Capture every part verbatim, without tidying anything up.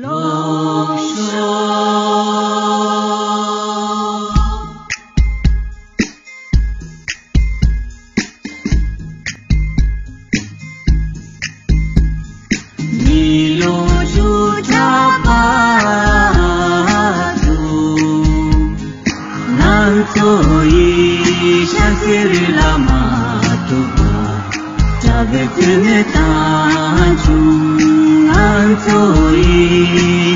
ལོ་ཤོ། མི་ལོ་བཅུ་ཕྲག་བར་དུ་ང་ཚོ་ཡི་ཤ་ཟེར་ལ་མ་ཐུག་པ། དགྲ་བོའི་བཙུན་མོ་དང་བྱུང་། ང་ཚོ་ཡི་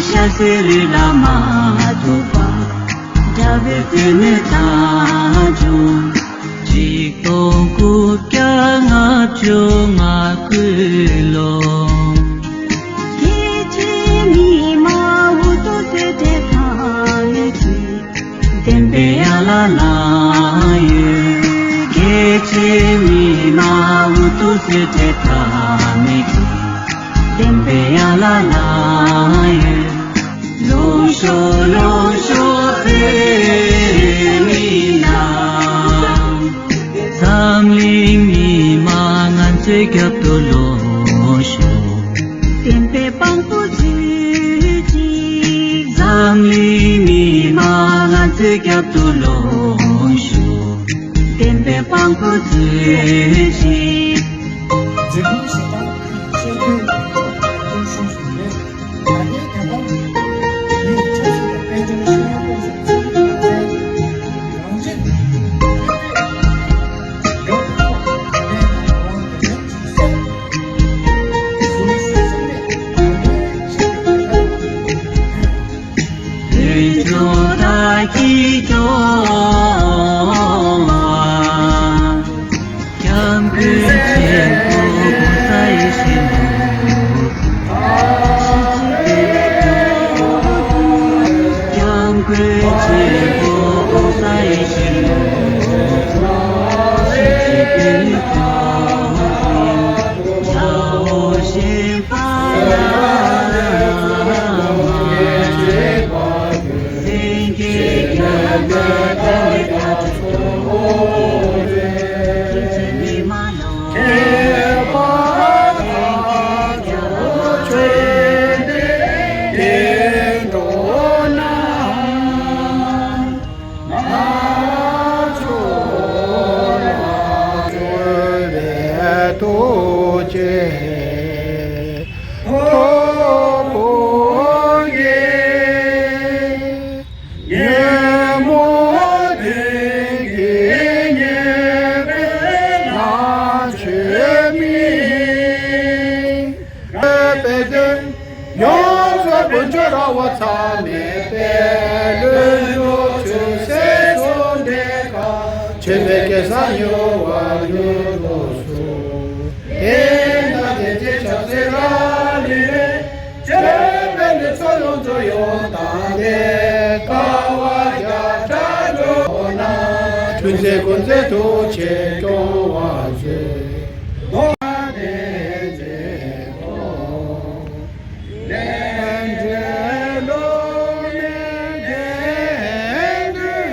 ཤ་ཟེར་ལ་མ་ཐུག་པ། དགྲ་བོའི་བཙུན་མོ་དང་བྱུང་། གཅིག་སྟོང་དགུ་བརྒྱ་ལྔ་བཅུ་ང་དགུའི་ལོ། རྒྱལ་གཅེས་མི་མང་འུ་ཐུག་གསོད་ཁྲལ་ཕམ་ཉེས་ཀྱིས། བདེན་པའི་ཡན་ལག་བླངས་ཡོད། རྒྱལ་གཅེས་མི་མང་འུ་ཐུག་གསོད་ཁྲལ་ཕམ་ཉེས་ཀྱིས། བདེན་པའི་ཡན་ལག་བླངས་ཡོད། ལོངས་ཤོག་ལོངས་ཤོག་བོད་མི་རྣམས། འཛམ་གླིང་མི་མང་ང་ཚོའི་རྒྱབ་ཏུ་ལོངས་ཤོག་བདེན་པའི་དཔང་པོ་མཛོད་ཅིག་འཛམ་གླིང་མི་མང་ང་ཚོའི་རྒྱབ་ཏུ་ལོངས་ཤོག་བདེན་པའི་དཔང་པོ་མཛོད་ཅིག་འཛིན་སྐྱོང་བྱེད་སྟངས་ཤེས་ཡོན་ཐོག་ཏུ་ཤུགས་ཆེན་རེད། ད་ལྟའི་བརྒྱ་ཆ་ཉི་ཤུ་ཆབ་སྲིད་དང་དཔལ་འབྱོར་ཤེས་ཡོན་སྐོར་སོགས་ཚན་རིག་ལག་རྩལ་རང་བཞིན་ཡོད་པའི་ཐོག་དགའ་ལྡན་དང་རང་དབང་དོན་ལྡན་གྱི་སྲོལ་ཞུགས་ཚུལ་ལས་དང་ལེན་བྱེད་པའི་ཐད་ལ། དོན་གཅོད་བདག་གིས་སྐྱོང་བ། སྐྱབས་མགོན་ཆེན་པོ་༸གོང་ས་ཡིད་བཞིན་ནོར་བུ། སྐྱབས་མགོན་ཆེན་པོ་༸གོང་ས་ཡིད་བཞིན་ནོར་བུ། ཐུགས་རྗེ་ཐོབ་པོ་ཡེ། ཉོན་མོངས་ལྡན་གྱི་ཉེས་པའི་ལས་བྱས་མི། དཔལ་ལྡན་ཡོངས་རྫོགས་དཀོན་མཆོག་ར་བ་ཚང་མས་དཔལ་ལྷོད་ལྷོད་ཆོས་སྲིད་ཟུང་འབྲེལ་དགའ། ཆོས་འཕེལ་གེ་སར་མྱུར་བ་མྱུར་དུ་ཤོག་དེ་ན་དེ་རྗེ་ཆབ་སྲིད་ར་ལི་ལས། ཆོས་འཕེལ་ནས་ཕྱོགས་ཡོངས་རྫོགས་ཡོང་དང་ལས། དཀའ་བ་བརྒྱ་ཕྲག་འགྲོ་ན། ཀུན་མཛེས་ཀུན་མཛེས་ཐུགས་རྗེས་སྐྱོང་བར་མཛོད། ལྷོ་ཁ་བསྟན་འཛིན་ཐོག་ལས་འབྲེལ་ལོ་ནས་བསྟན་འདུས།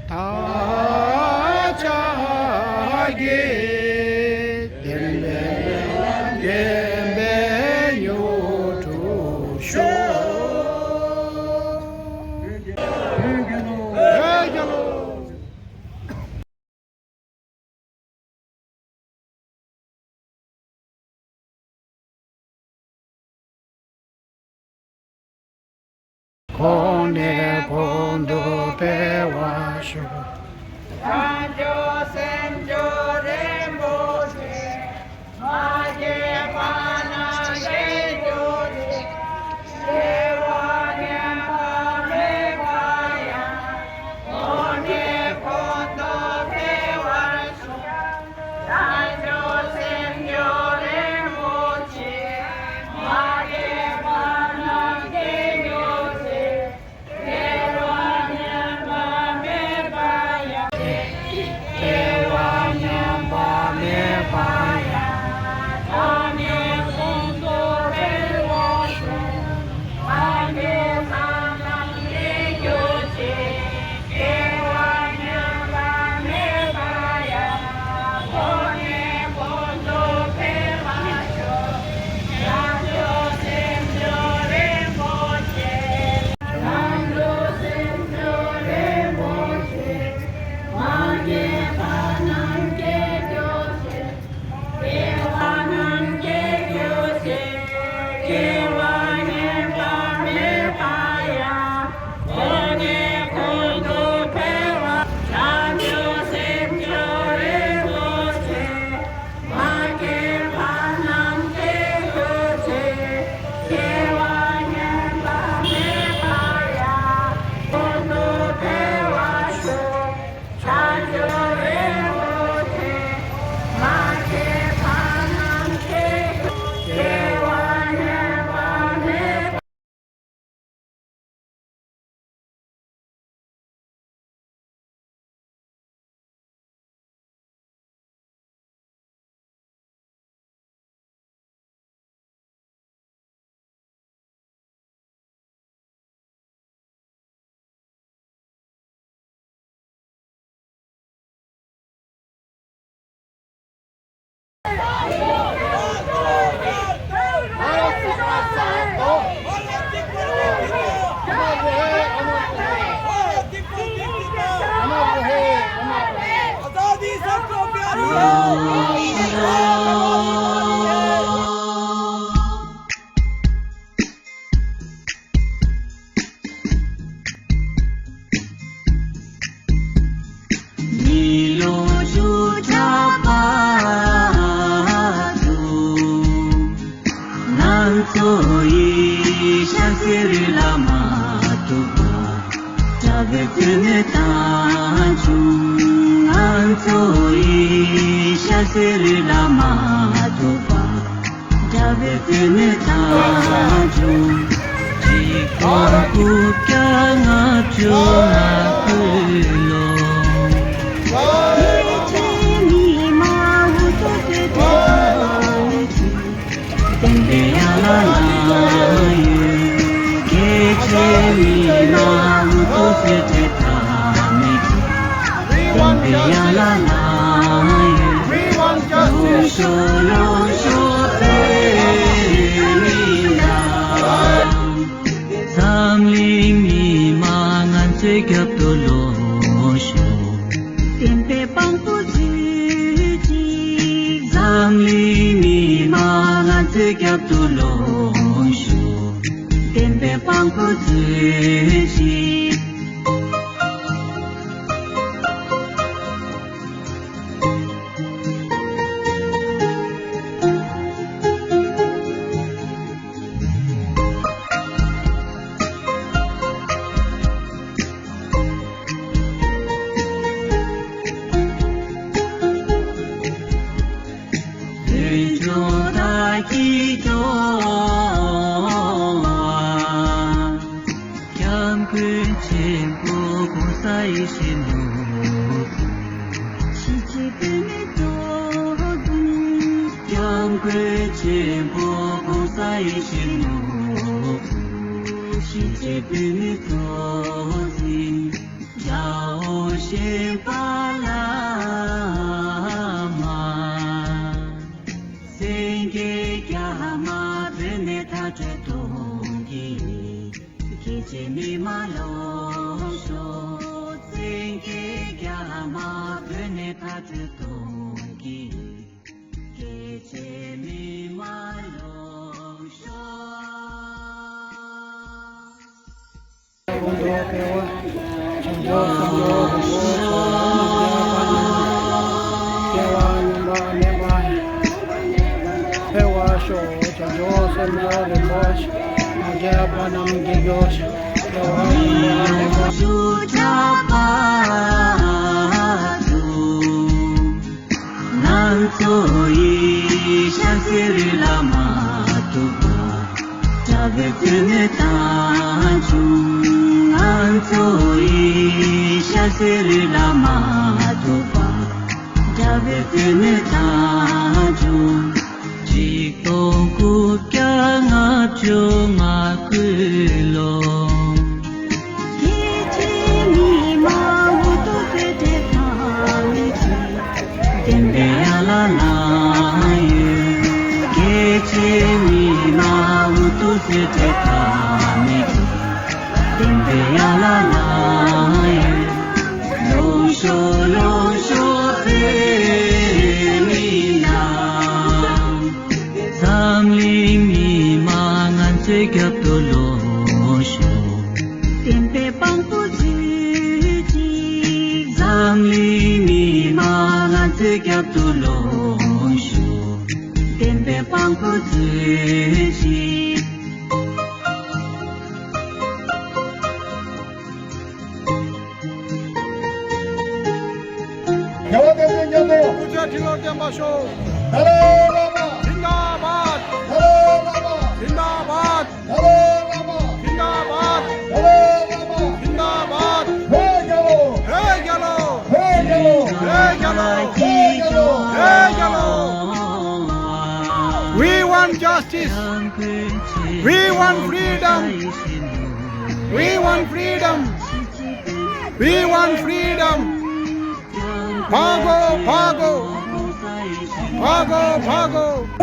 བདག་ཅག་གི་བདེན་པའི་བདེན་པའི་མྱུར་འགྲུབ་ཤོག་གོང་ནས་གོང་དུ་འཕེལ་བར་ཤོག་བྱང་ཆུབ་སེམས་མཆོག་རིན་པོ་ཆེ། མ་སྐྱེས་པ་རྣམས་སྐྱེ་གྱུར་ཅིག་སྐྱེས་པ་ཉམས་པ་མེད་པ་ཡང་། གོང་ནས་གོང་དུ་འཕེལ་བར་ཤོག་བྱང་ཆུབ་སེམས་མཆོག་རིན་པོ་ཆེ། མ་སྐྱེས་པ་རྣམས་སྐྱེ་གྱུར་ཅིག་སྐྱེས་པ་ཉམས་པ་མེད་པ་ཡང་། སྐྱེས་པ་ ཤ་ཟེར་ལ་མ་ཐུག་པ། དགྲ་བོའི་བཙུན་མོ་དང་བྱུང་། ང་ཚོ་ཡི་ཤ་ཟེར་ལ་མ་ཐུག་པ། དགྲ་བོའི་བཙུན་མོ་དང་བྱུང་། གཅིག་སྟོང་དགུ་བརྒྱ་ལྔ་བཅུ་ང་དགུ་ལོ། ཡེ་ཆེ་མི་མ་འུ་ཐུག་སེ་ཏེ་ཏང་ལེ་ཆི། བསྟན་པའི་ཡ་ལ་ལ་ཡོད། གལ་ཆེ་མི་མ་འུ་ཐུག་སེ་ཏེ་ཏང་ལེ་ཆི། བསྟན་པའི་ཡ་ལ་ལ་ཡོད། ལོངས་ཤོག་ལོངས་ཤོག་བོད་མི་རྣམས། འཛམ་གླིང་མི་མང་ང་ཚོའི་རྒྱབ་ཏུ་ལོངས་ཤོག་བསྟན་པའི་དཔང་པོ་མཛོད་ཅིག་འཛམ་གླིང་མི་མང་ང་ཚོའི་རྒྱབ་ཏུ་ལོངས་ཤོག་བསྟན་པའི་དཔང་པོ་མཛོད་ཅིག་བོད་ལྗོངས་བདག་གིས་སྐྱོང་བ། སྐྱབས་མགོན་ཆེན་པོ་༸གོང་ས་ཡིད་བཞིན་ནོར་བུ། གཞིས་བྱེས་བོད་མི་ཚོགས་འཛིན། སྐྱབས་མགོན་ཆེན་པོ་༸གོང་ས་ཡིད་བཞིན་ནོར་བུ། གཞིས་བྱེས་བོད་མི་ཚོགས་འཛིན། དགྲ་བོ་གཞན་པ་ལ་མ། སེང་གེ་རྒྱ་མ་བོད་ནས་མཐའ་སྐྲོད་གཏོང་གི། གལ་ཆེ་མི་མང་ལོངས་ཤོག་སེང་གེ་རྒྱ་མ་བོད་ནས་མཐའ་སྐྲོད་གཏོང་གི། གལ་ཆེ་མི་མང་ལོངས་ཤོག་ང་ཚོ་ཡི་ཤ་ཟེར་ལ་མ་ཐུག་པ། དགྲ་བོའི་བཙུན་མོ་དང་བྱུང་། ང་ཚོ་ཡི་ཤ་ཟེར་ལ་མ་ཐུག་པ། དགྲ་བོའི་བཙུན་མོ་དང་བྱུང་། གཅིག་སྟོང་དགུ་བརྒྱ་ལྔ་བཅུ་ང་དགུ་ལོ། གལ་ཆེ་མི་མང་འུ་ཐུག་སེ་ཏེ་ཏང་ལེ་ཆི། བསྟན་པའི་ཡ་ལ་ལ་ཡོད། གལ་ཆེ་མི་མང་འུ་ཐུག་སེ་ཏེ་ཏང་ལེ་ཆི། བསྟན་པའི་ཡ་ལ་ལ་ཡོད། ལོངས་ཤོག་ལོངས་ཤོག་བོད་མི་རྣམས། འཛམ་གླིང་མི་མང་ང་ཚོའི་རྒྱབ་ཏུ་ལོངས་ཤོག་བསྟན་པའི་དཔང་པོ་མཛོད་ཅིག་འཛམ་གླིང་མི་མང་ང་ཚོའི་རྒྱབ་ཏུ་ལོངས་ཤོག་བསྟན་པའི་དཔང་པོ་མཛོད་ཅིག་རྒྱལ་བ་བསྟན་འཛིན་མཉམ་དུ། སྐུ་ཚེ་ཁྲི་ལོར་བརྟན་པར་ཤོག་ཏཱ་ལའི་བླ་མ། ཟིན་ཌ་བཱད། ཏཱ་ལའི་བླ་མ། ཟིན་ཌ་བཱད། ཏཱ་ལའི་བླ་མ། ཟིན་ཌ་བཱད། ཏཱ་ལའི་བླ་མ། ཟིན་ཌ་བཱད། བོད་རྒྱལ་ལོ། བོད་རྒྱལ་ལོ། བོད་རྒྱལ་ལོ། བོད་རྒྱལ་ལོ། བོད་རྒྱལ་ལོ། We want justice. We want freedom. We want freedom. We want freedom. Bhago, bhago. Bhago, bhago.